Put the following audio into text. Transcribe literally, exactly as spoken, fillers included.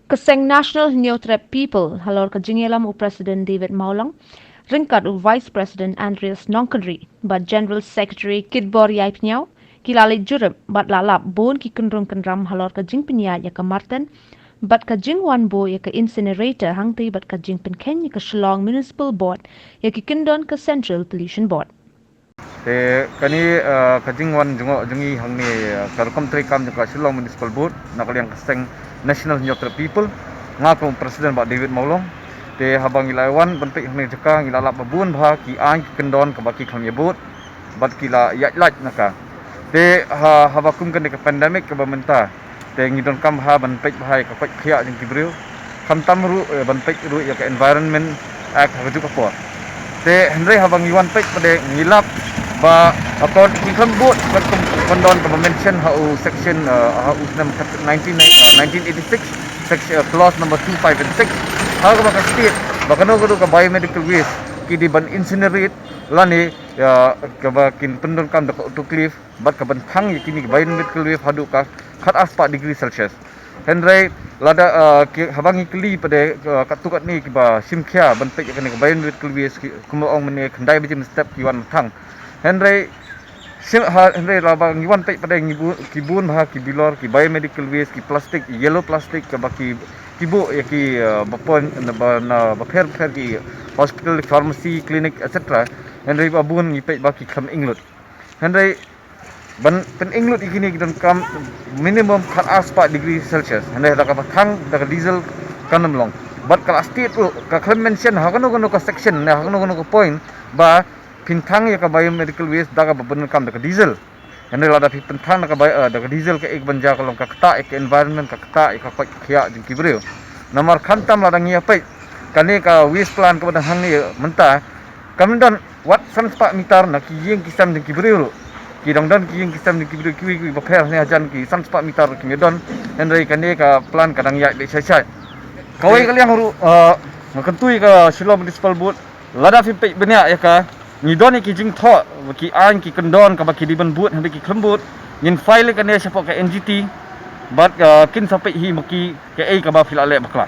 Ka seng National Hynñiewtrep People, halor ka jingïalam u President David Mawlong, ryngkat u Vice President Andreas Nongkynrih bad General Secretary Kitbor Ïaipniaw, ki la leit jurip bad la lap bun ki kynrum kynram halor ka jingpynïaid ïa ka marten bad ka jingwan buh ïa ka incinerator, hangtei bad ka jingpynkheiñ ïa ka Shillong Municipal Board ïa ki kyndon ka Central Pollution Board. Te kane, eh, ka jingwan jngoh jngi hangne, eh, ka rukom treikam jong ka Shillong Municipal Board na ka liang ka seng National Hynñiewtrep People, nga kum u President Bah David Mawlong. Te haba ngi la wan ban peit hangne jaka, ngi la lap ba bun bha ki aiñ ki kyndon kaba ki khlem ïabud bad ki la ïaid lait na ka. Te ha, haba kum kane ka pandemic kaba mynta, te ngi donkam bha ban peit bha ïa ka koit khiah jong ki briew, khamtam ruh, eh, ban peit ruh ïa ka Environment Act ha kajuh ka por. Te hynrei haba ngi wan peit pat de ngi lap ba akor ki khlem bud katkum ka kyndon kaba mention ha u section, eh, ha u snem nineteen, eh, nineteen eighty-six, section, eh, clause number two, five and six, ha kaba ka state ba kano kano ka biomedical waste ki dei ban incinerate lane, eh, kaba kin pyndonkam da ka autoclave bad ka ban thang ïa kine ki biomedical waste haduh ka khatar spah degree Celsius. Hynrei lada, eh, ki, haba ngi kylli pat de, eh, katto katne kiba shim khia ban peit ïa kane ka biomedical waste, ki, kumba ong mynne, khyndai baje mynstep ki wan thang. Hynrei shim, ha, hynrei lada ngi wan peit pat de ngi bu-, ki bun bha ki bilor, ki biomedical waste, ki plastic, yellow plastic kaba ki, ki buh ïa ki, eh, ba pon, na ba, na bapher bapher ki hospital, pharmacy, clinic, et cetera. Hynrei ba bun ngi peit ba ki khlem ing lut. Hynrei ban pyninglut ïa kine ki donkam minimum khatar spah degree Celsius. Hynrei da kaba thang da ka diesel kan ym long. Bad ka la state ruh, ka khlem mention ha kano kano ka section ne ha kano kano ka point ba phin thang ïa ka biomedical waste da kaba pyndonkam da ka diesel. Hynrei lada phi pynthang da ka bi-, eh, da ka diesel, kaei kaban jia ka long, ka ktah ïa ka environment, ka ktah ïa ka koit khiah jong ki briew. Namar khamtam lada ngi ïa peit kane ka waste plant kaba dang hangne mynta, kam don wat san spah meter na ki ïing ki sem jong ki briew ruh. Ki dang don ki ïing ki sem jong ki briew kiwei kiwei bapher ne hajan ki san spah meter ruh kim don. Hynrei kane ka plant ka dang ïaid beit shai shai. Kawei ka liang ruh, eh, nga kyntu ïa ka Shillong Municipal Board, lada phi peit bniah ïa ka, ngi don ïa ki jingthoh ba ki aiñ ki kyndon kaba ki dei ban bud hynrei ki khlem bud, ngin file ïa kane shapoh ka N G T bad, eh, kin sa peit hi ma ki kaei kaba phi la leh bakla.